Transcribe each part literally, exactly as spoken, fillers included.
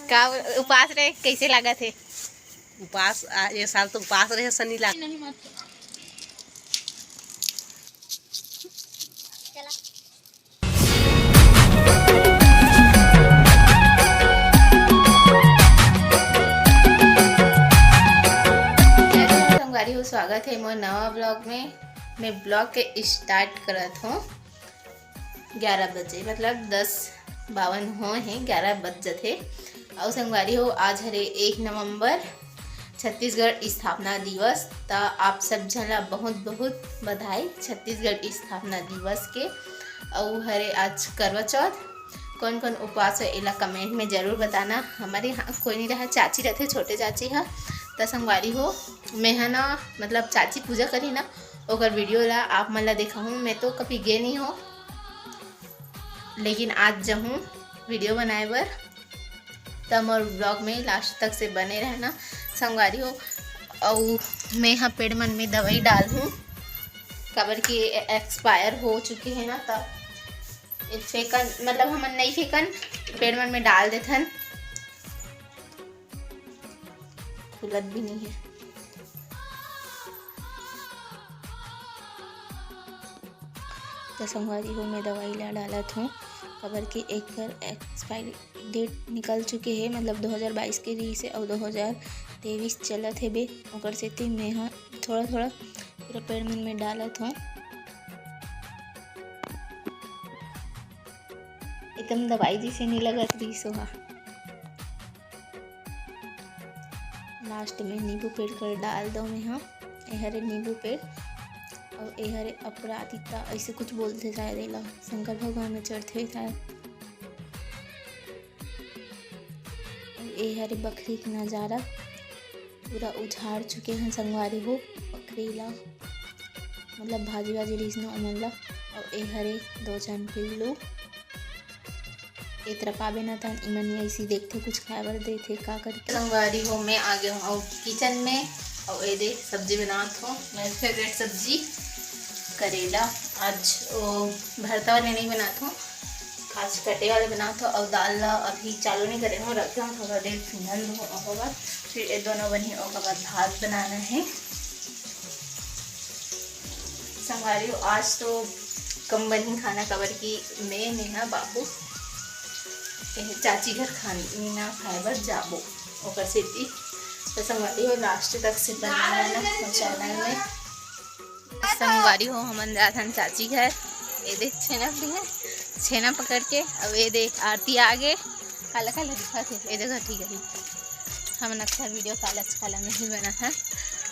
का उपास रहे, कैसे लागत हे? उपास, आ, ये साल तो उपास रहे, सनी लाग। संगवारी हो, स्वागत है मोर नवा ब्लॉग में। मैं ब्लॉग के स्टार्ट करत हूँ ग्यारह बजे, मतलब दस बावन हो हे, ग्यारह बज जथे। अउ संगवारी हो, आज हरे एक नवंबर, छत्तीसगढ़ स्थापना दिवस। त आप सब झन ला बहुत बहुत बधाई छत्तीसगढ़ स्थापना दिवस के। अउ हरे आज करवा चौथ। कौन कौन उपवास है, एला कमेंट में जरूर बताना। हमारे यहाँ कोई नहीं रहा, चाची रहते, छोटे चाची ह। त संगवारी हो, मैं ह ना, मतलब चाची पूजा करी ना, ओकर वीडियो ला आप मन ला देखाहूँ। मैं तो कभी गे नहीं हो, लेकिन आज जहूँ वीडियो बनाए बर, त मोर ब्लॉग में लास्ट तक से बने रहना संगवारी हो। अउ मैं ह पेड़ मन में दवाई डालहूँ, काबर कि एक्सपायर हो चुके हे ना, त फेंकन, मतलब हमन नहीं फेंकन, पेड़ मन में डाल देथन। खुलत भी नहीं है। त संगवारी हो, मैं दवाई ला डालत हूँ, काबर कि एकर एक्सपायरी डेट निकल चुके हे, मतलब दो हज़ार बाईस के रहिस हे अउ दो हज़ार तेईस चलत हे बे, ओकर सेती मैं ह थोड़ा थोड़ा पूरा पेड़ मन में डालत हूँ। एकदम दवाई जैसे नहीं लगत रहिस ओहा। लास्ट में नींबू पेड़ कर डाल दो मैं ह। ए हरे नींबू पेड़ अउ ए हरे अपराजिता, ऐसे कुछ बोलथे शायद एला, शंकर भगवान में चढ़थे शायद। अउ ए हरे बखरी के नजारा, पूरा उझाड़ चुके हैं संगवारी हो बखरी ला, मतलब भाजी वाजी रहिस ना ओमन ला। अउ ए हरे दो झन पिल्लू, ए तरफ आबे ना तहन इमन ऐसी देखथे, कुछ खाए बर देथे का करके। संगवारी हो, मैं आ गया हूँ अब किचन में। अउ ए दे सब्जी बनात हूँ, मेरे फेवरेट सब्जी करेला। आज वो भरता वाले नहीं बनात हूँ, आज कटे वाले बनात हूँ। अउ दाल ला अभी चालू नहीं करे हूँ, रखे हूँ, थोड़ा देर फिंगल दूँ, ओकर बाद फिर ये दोनों बनी, ओकर बाद भात बनाना है। संगवारी हो, आज तो कम बनही खाना, काबर कि मैं, नेहा, बाबू, ए, चाची घर खाना खाए बर जाबो, ओकर सेती। तो संगवारी हो, लास्ट तक से बने रहना मोर चैनल में। संगवारी हो, हमन जाथन चाची घर। ए देख, छेना भी है, छेना पकड़ के। अब ए देख, आरती आगे, काला काला दिखत हे, ए जगह ठीक है। हमन अक्सर वीडियो कॉल आजकल नहीं बना है।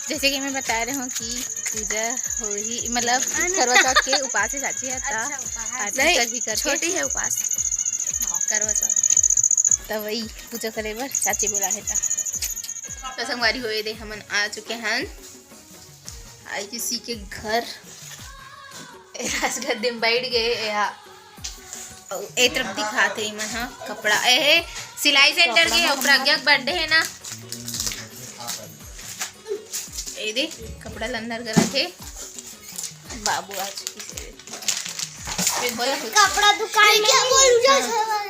जैसे कि मैं बता रहे हूँ कि पूजा होही, मतलब करवा चौथ के उपास है चाची है, त अच्छा, उपास। आरती नहीं, कर भी करके छोटी है उपास। हाँ, करवा चौथ, त वही पूजा करे बर चाची बोला है। त तो संगवारी हो, ए दे, हमन आ चुके हैं आई किसी के घर। ए राजगद्दी में बैठ गए ए हा। अउ ए तरफ दिखात हे इमन ह कपड़ा, ए हे सिलाई सेंटर के, अउ प्रज्ञा के बर्थडे हे ना। ए दे, कपड़ा ल अंदर करत हे। बाबू आज किसे बोला कुछ? कपड़ा दुकान में क्या बोलू जा?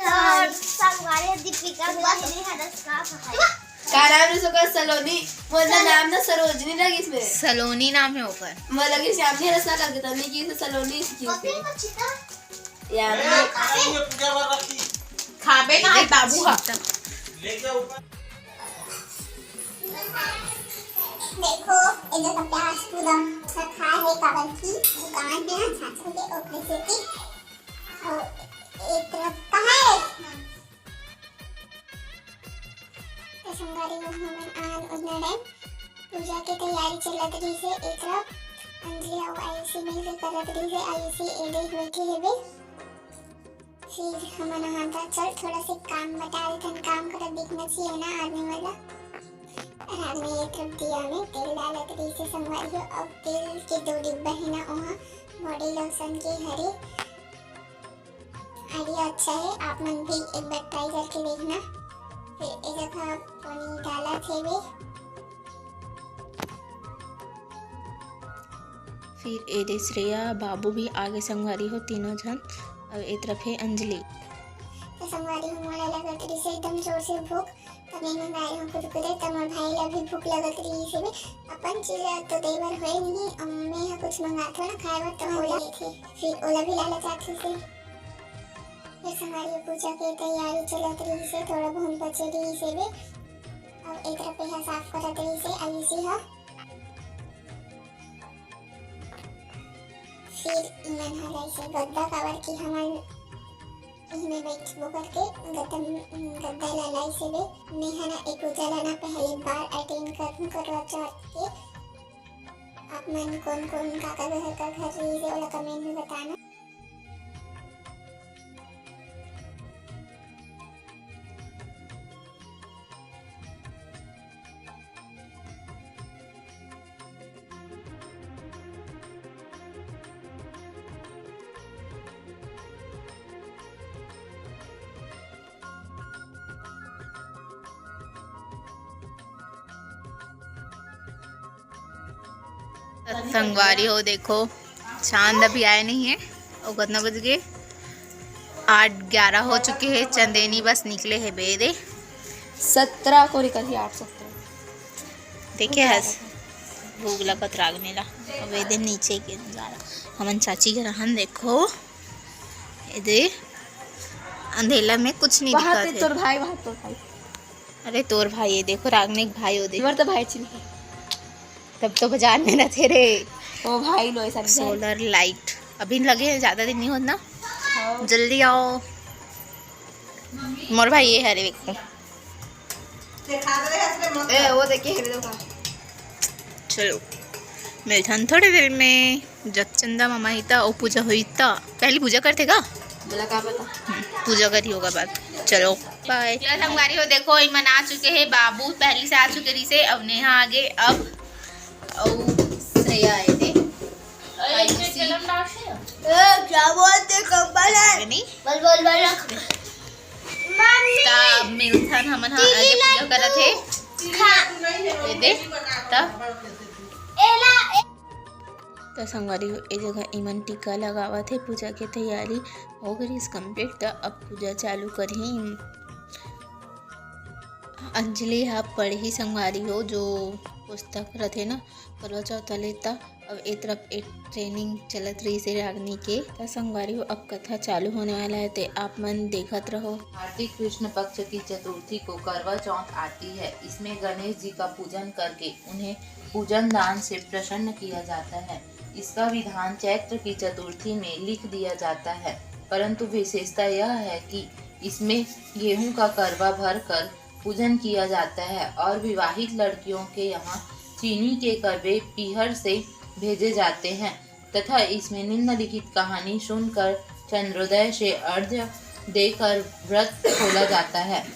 हाँ। संगवारी दीपिका के बर्थडे हे, दस का है। का नाम रे ओकर? सलोनी। मोर ना नाम ना सरोजनी लगिस मेरे। सलोनी नाम है ओकर। मोर लगिस यामिनी रसना करके, तब नहीं की सलोनी सीखी। यामिनी। खाबे ना है बाबू हा। देखो, इधर का प्याज पूरा रखा है, काबर की दुकान है ना, झांसा के ऊपर से की। और एक तरफ कहाँ है? तो संगवारी हो, हमन आन उतना टाइम पूजा के तैयारी चलत रहिस हे, एक तरफ अंजलि अउ आयुषी मिलके करत रहिस हे, आयुषी ए दे बैठे हेबे। फिर हमन आन त चल थोड़ा से काम बता देथन, काम करत दिखना चाहिए ना आदमी वाला। और आदमी एक तरफ दिया में तेल डालत रहिस हे संगवारी हो, अब तेल के दो डिब्बा है ना, वहाँ बॉडी लोशन के हरे। आइडिया अच्छा है, आप मन भी एक बार ट्राई करके देखना। फिर ए जगह पानी डालत हेबे। फिर ए दे श्रेया, बाबू भी आगे संगवारी हो, तीनों झन। अउ ए तरफ है अंजलि। तो संगवारी हो, मोला लगत रहिस एकदम जोर से भूख, त मैं मंगाए हूँ कुरकुरे। त मोर भाई ला भी भूख लगत रहिस हे, अपन चीज ला तो दे बर होए नहीं। अब मैं ह कुछ मंगाथों ना खाए बर, त ओला लेथे, फिर ओला भी लालच आथे से। फिर संगवारी हो, पूजा के तैयारी चलत रहिस हे, थोड़ा बहुत बचे रहिस हे। अब ए तरफ एहा साफ करत रहिस हे आयुषी ह। फिर इमन ह लाइस हे गद्दा, काबर कि हमन इही में बइठबो करके गद्दा, गद्दा ला लाइस हे। मैं ह ना ए पूजा ला ना पहली बार अटेंड करहूँ करवा चौथ के। आप मन कोन कोन काका घर का घर रहिस हे, ओला कमेंट में बताना। संगवारी हो, देखो, चांद अभी आए नहीं है। और कितना बज गए? आठ ग्यारह हो चुके हैं। चंदेनी बस निकले है बेदे। सत्रह को निकल गई, आठ सत्रह। देखे हस, भूख लगत रागनी ला। अब एदे नीचे के नजारा, हमन चाची के रहन देखो, एदे अंधेला में कुछ नहीं वहाँ दिखत ते है। तोर भाई, वहाँ तोर भाई। अरे तोर भाई, ये देखो रागनी के भाई, वो देखो। इमर तो भाई चिन्ह। तब तो बाजार में ना थे रे। ओ भाई लो, ऐसा नहीं है। सोलर लाइट अभी लगे हैं, ज्यादा दिन नहीं होत ना। हाँ। जल्दी आओ। मोर भाई ये हरे देखो। ए, वो देखिए, हेरे देखो। चलो, मिलथन थोड़े देर में। जब चंदा मामा ही था, वो पूजा हुई था। पहली पूजा करते का? बोला का पता। हम्म, पूजा करी होगा बात। चलो, बाय। चलो संगवारी हो, देखो, इमन आ चुके हैं, बाबू पहली से आ चुके रही से, अब नेहा आगे, अब, अब श्रेया आए थे। ए, क्या बोलते कंबल है? नहीं? बल, बल, बल रख। मम्मी। तब मिलथन हमन हा, आगे पूजा करत हे। खा। ये दे, तब। एला, ए- त संगवारी हो, ए जगह इमन टीका लगावत हे, पूजा के तैयारी हो गई complete। त अब पूजा चालू करही। अंजलि हा पढ़ही संगवारी हो, जो पुस्तक रथे ना, करवा चौथ वाले, त अब ए तरफ एक ट्रेनिंग चलत रही से रागनी के। त संगवारी हो, अब कथा चालू होने वाला है, ते आप मन देखत रहो। कार्तिक कृष्ण पक्ष की चतुर्थी को करवा चौथ आती है। इसमें गणेश जी का पूजन करके उन्हें पूजन दान से प्रसन्न किया जाता है। इसका विधान चैत्र की चतुर्थी में लिख दिया जाता है, परंतु विशेषता यह है कि इसमें गेहूं का करवा भर कर पूजन किया जाता है और विवाहित लड़कियों के यहाँ चीनी के करवे पीहर से भेजे जाते हैं तथा इसमें निम्नलिखित कहानी सुनकर चंद्रोदय से अर्घ्य देकर व्रत खोला जाता है।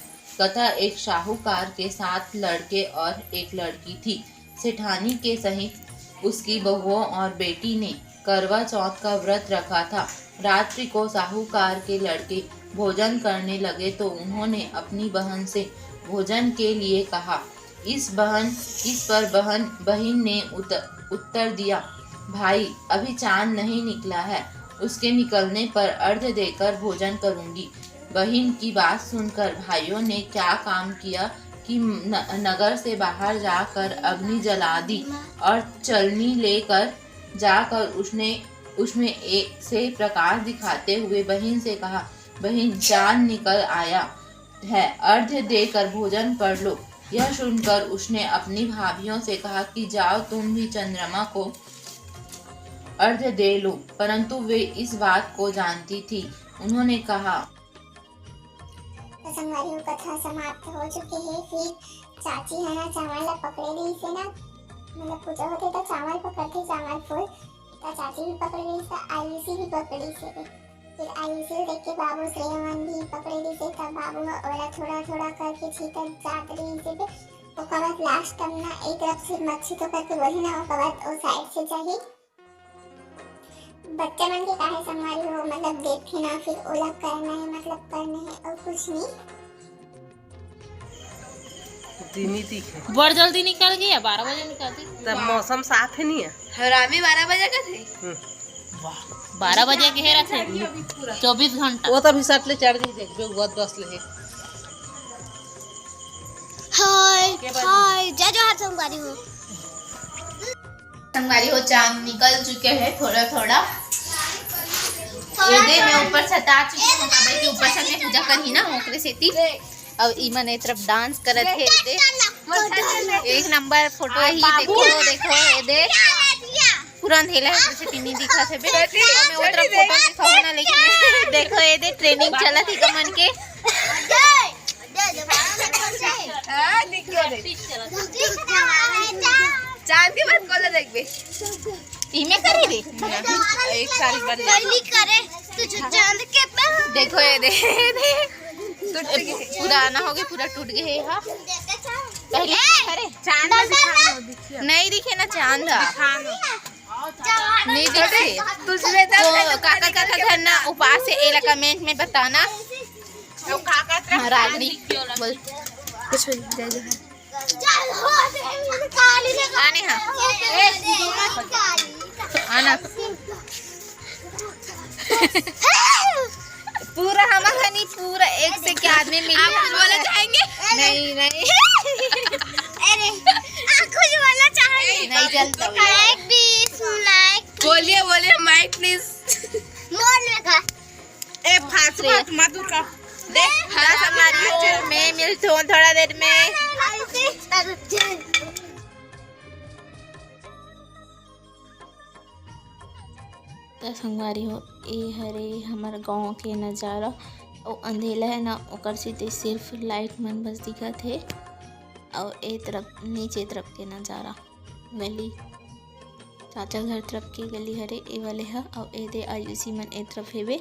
कथा एक साहूकार के सात लड़के और एक लड़की थी। सेठानी के सहित उसकी बहुओं और बेटी ने करवा चौथ का व्रत रखा था। रात्रि को साहूकार के लड़के भोजन करने लगे तो उन्होंने अपनी बहन से भोजन के लिए कहा। इस बहन, इस पर बहन, बहिन ने उत-, उत्तर दिया, "भाई, अभी चांद नहीं निकला है, उसके निकलने पर अर्घ्य देकर भोजन करूंगी।" बहिन की बात सुनकर भाइयों ने क्या काम किया कि न-, नगर से बाहर जाकर अग्नि जला दी और चलनी लेकर जाकर उसने, उसमें एक से प्रकाश दिखाते हुए बहिन से कहा, "बहिन, चांद निकल आया है, अर्घ्य देकर भोजन कर लो।" यह सुनकर उसने अपनी भाभियों से कहा कि जाओ, तुम भी चंद्रमा को अर्घ्य दे लो, परंतु वे इस बात को जानती थी। उन्होंने कहा, तो संगवारी हो, कथा समाप्त हो चुके हे। फिर चाची है ना, चावल ला पकड़े रही से ना, मतलब पूजा होते तो चावल पकड़ते, चावल फूल, तो चाची भी पकड़े रही से, आयुषी भी पकड़ी से। फिर आयुषी देख के बाबू श्रेया मन भी पकड़े रही से, तब बाबू ह ओला थोड़ा थोड़ा करके छीतत जात रही से। फिर ओकर बाद लास्ट टाइम ना एक तरफ से मच्छी तो करके बोली ना, ओकर बाद ओ साइड से जाही। बच्चा मन के काहे संगवारी हो, मतलब देखे ना, फिर ओला करना है, मतलब करना है और कुछ नहीं। धीमी तीखे। बड़ जल्दी निकल गया, बारह बजे निकलती। तब मौसम साफ है नहीं है। हरामी बारह बजे का थे। हम्म। बारह बजे के हे रथे, चौबीस घंटा। वो तो अभी सट ले चढ़ गई, देखबे, वो दस ले हे। हाय, हाय, जय जोहार संगवारी हो। संगवारी हो, चांद निकल चुके हैं थोड़ा थोड़ा। ये दे, मैं ऊपर छत आ चुकी हूँ, काबर कि ऊपर छत में पूजा करही ना, ओकरे सेती। अब इमन ए तरफ डांस करत हे, दे। एक नंबर फोटो ही, देखो, देखो, ये दे। पूरा अंधेला है, जैसे कि नहीं दिखा थे बे। मैं वो तरफ फोटो दिखाऊँ ना, लेकिन देखो, ये दे, ट्रेनिंग चलत ही कमन के। हाँ, दिख गया रे। चांद के बाद कोला देखबे। इमे करे रे। एक साल बाद। पहली करे, तो जो चांद के पे। देखो, ये दे, ये दे। टूट गए। पूरा आना हो गया, पूरा टूट गए है, हाँ। पहले करे। चांद दिखा। नहीं दिखे ना चांद। नहीं दिखे। तुझे तो काका, काका घर ना उपास है, एला कमेंट में बताना। हाँ, रागनी बोल। कुछ नहीं, जय जोहार। आने हाँ। आना। पूरा हमर खनी पूरा एक से के आदमी मिल। आप कुछ बोलना चाहेंगे? नहीं, नहीं। अरे, आप कुछ बोलना चाहेंगे? नहीं, चल तो। माइक भी, माइक। बोलिए, बोलिए, माइक प्लीज। बोल लगा। ए, फालतू, फालतू मत कर। देख, दस हमारी हो, मैं मिलती हूँ थोड़ा देर में। त संगवारी हो, ए हरे हमर गाँव के नजारा। अउ अंधेला है ना, ओकर सेती सिर्फ लाइट मन बस दिखत हे। अउ ए तरफ, नीचे तरफ के नजारा, गली, चाचा घर तरफ के गली हरे ए वाले ह। अउ ए दे आयुषी मन ए तरफ हेबे।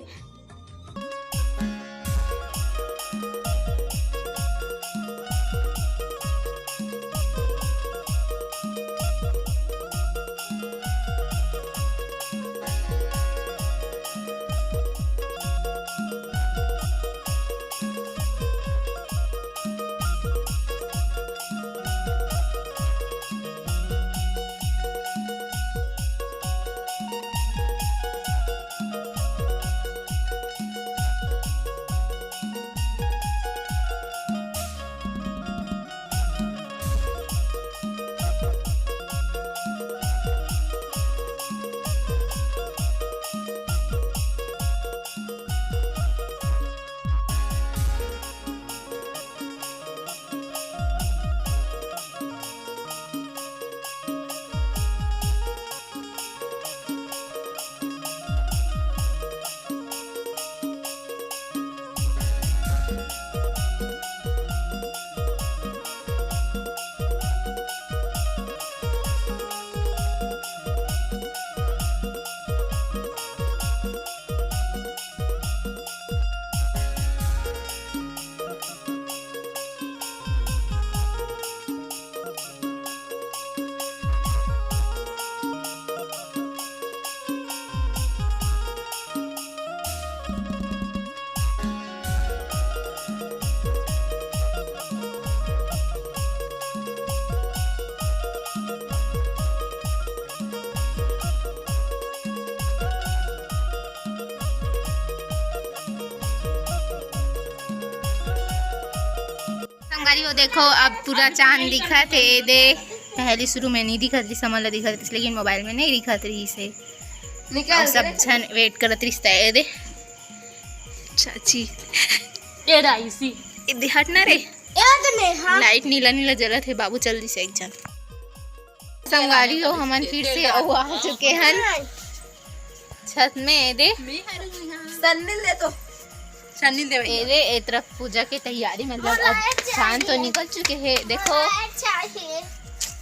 संगवारी हो, देखो, अब पूरा चांद दिखत हे। ए दे, पहली शुरू में नहीं दिखत रहिस, हमन ला दिखत रहिस, लेकिन मोबाइल में नहीं दिखत रहिस हे। निकाल अउ सब दे। झन वेट करत रहिस, त ए दे। चाची। ए राइसी। ए दे, हट ना रे। ए दे ने, हाँ। लाइट नीला नीला जलत हे, बाबू चल दिस एक झन। संगवारी हो, हमन फिर से अउ आ चुके हन छत में। ए दे, सन्नी ले तो, सन्नी दे भैया। ए दे, ए तरफ पूजा के तैयारी, मतलब अब चांद तो निकल चुके हे। देखो,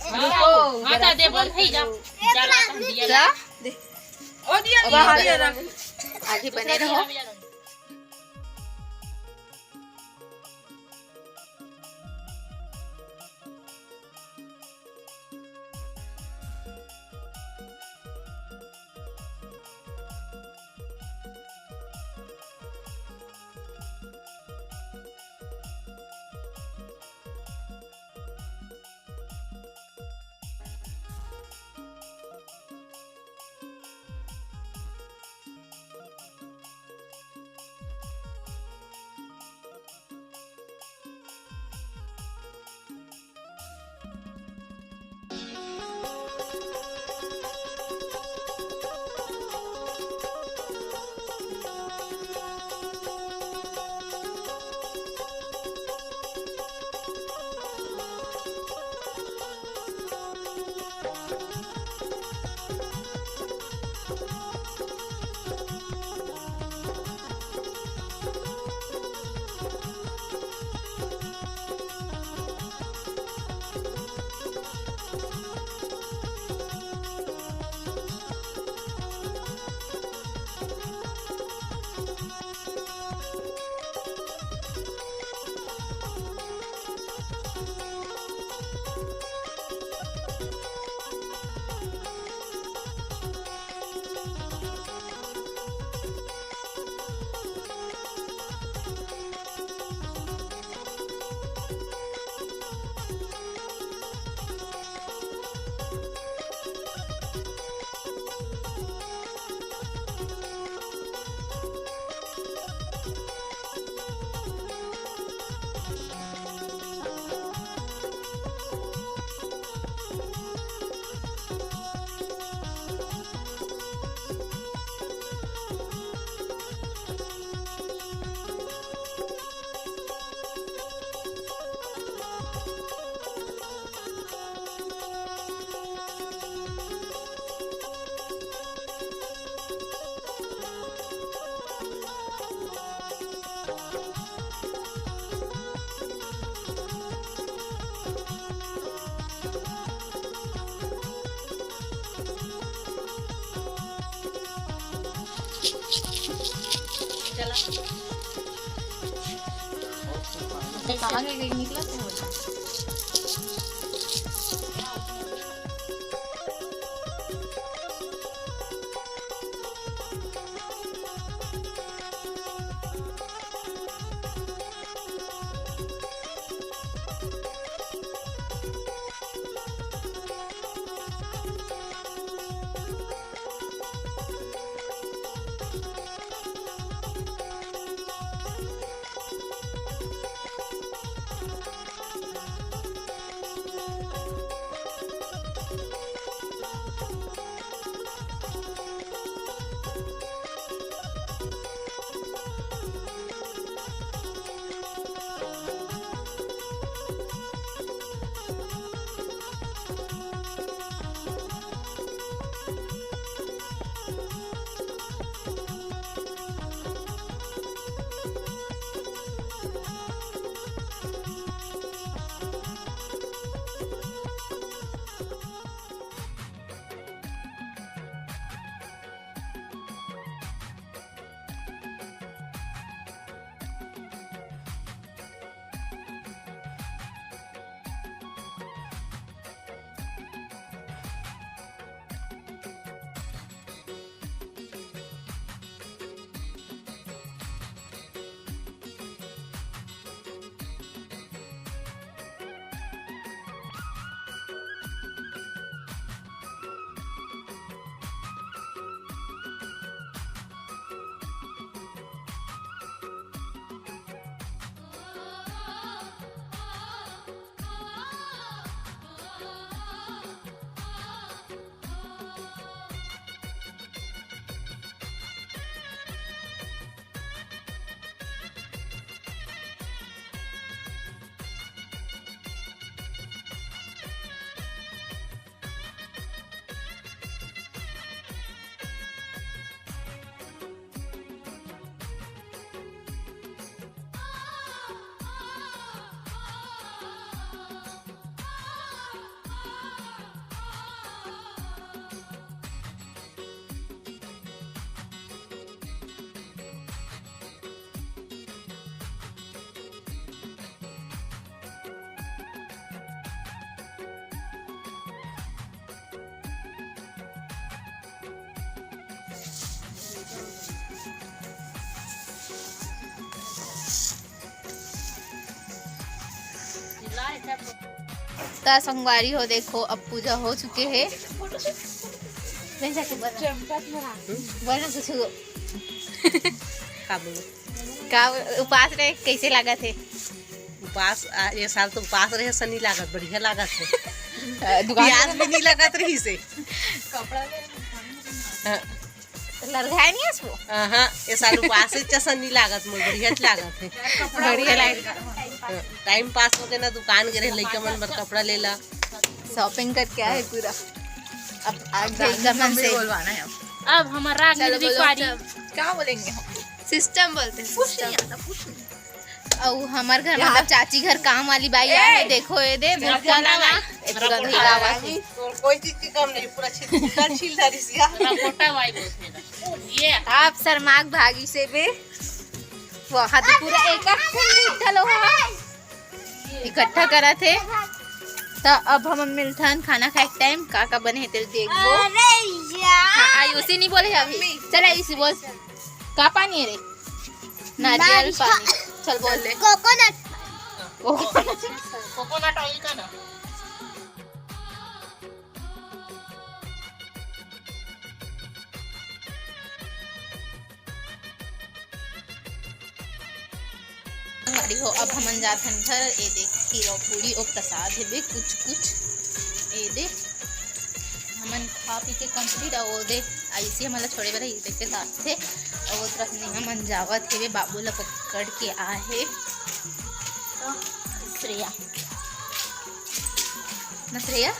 रुको, हाँ, तो दे बोल, भाई, जा। जा, जा, जा। ओ दिया, अब दिया, आगे दिया। बने रहो। कहाँ गई, निकला तो। त संगवारी हो, देखो, अब पूजा हो चुके हे। नहीं जाके बोल ना। बोल ना कुछ। का बोल? का उपास रहे, कैसे लागत हे? उपास, आ, ये साल तो उपास रहे, असन नइ लागत, बढ़िया लागत हे। अ, दुकान प्याज भी नइ लागत रहिसे। हाँ। लरघाए नइ हस वो? हाँ, ये साल उपास असन नइ लागत, मोर बढ़िया लागत हे। बढ़िया लागत। हाँ, टाइम पास हो गे ना, दुकान गे रहे, लइका मन बर कपड़ा लेला। शॉपिंग करके आए पूरा। अब आगे गमन से। अब हमारा चलो बोलो, रिक्वारी। क्या बोलेंगे हम? सिस्टम बोलते हैं, कुछ नहीं सिस्टम। आता, कुछ नहीं। अउ हमर घर, मतलब, चाची घर काम वाली बाई ए! आए हे, देखो ये दे, मेरा भुट्टा पोता ला, भाई। ये पूरा मेरा धोई पोता लावा भाई। हे। कोई चीज की कम नहीं, पूरा छिलका छिल डाली सिया। मेरा पोता भाई बोलते हैं। ये आप शर्माक भागी से बे, वहाँ तो पूरा एक एक ठन भुट्टा लो हा। इकट्ठा करत हे। त अब हमन मिलथन खाना खाए के टाइम, का का बने हे तेला देखबो। अरे यार। हाँ, आयुषी नहीं बोले अभी। मम्मी। चल आयुषी बोल, का पानी हे रे? नारियल पानी। चल बोल ले। कोकोनट। कोकोनट। कोकोनट ऑयल का ना। संगवारी हो, अब हमन जाथन घर। ए देख, खीरा पूरी अउ प्रसाद हेबे कुछ कुछ। ए दे, हमन खा पी के कंप्लीट, अउ ओ दे, आयुषी हमन ला छोड़े बर ही, देख के साथ थे। अउ ओ तरफ नेहा मन जावत हेबे, बाबू ला पकड़ के आ हे। तो श्रेया, ना श्रेया?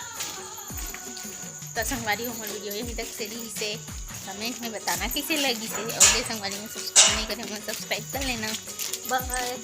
त संगवारी हो, मोर वीडियो यहीं तक से रहिसे। कमेंट में बताना कइसे लगिसे, अउ जे संगवारी मन सब्सक्राइब नइ करे, मन सब्सक्राइब कर लेना। बाय।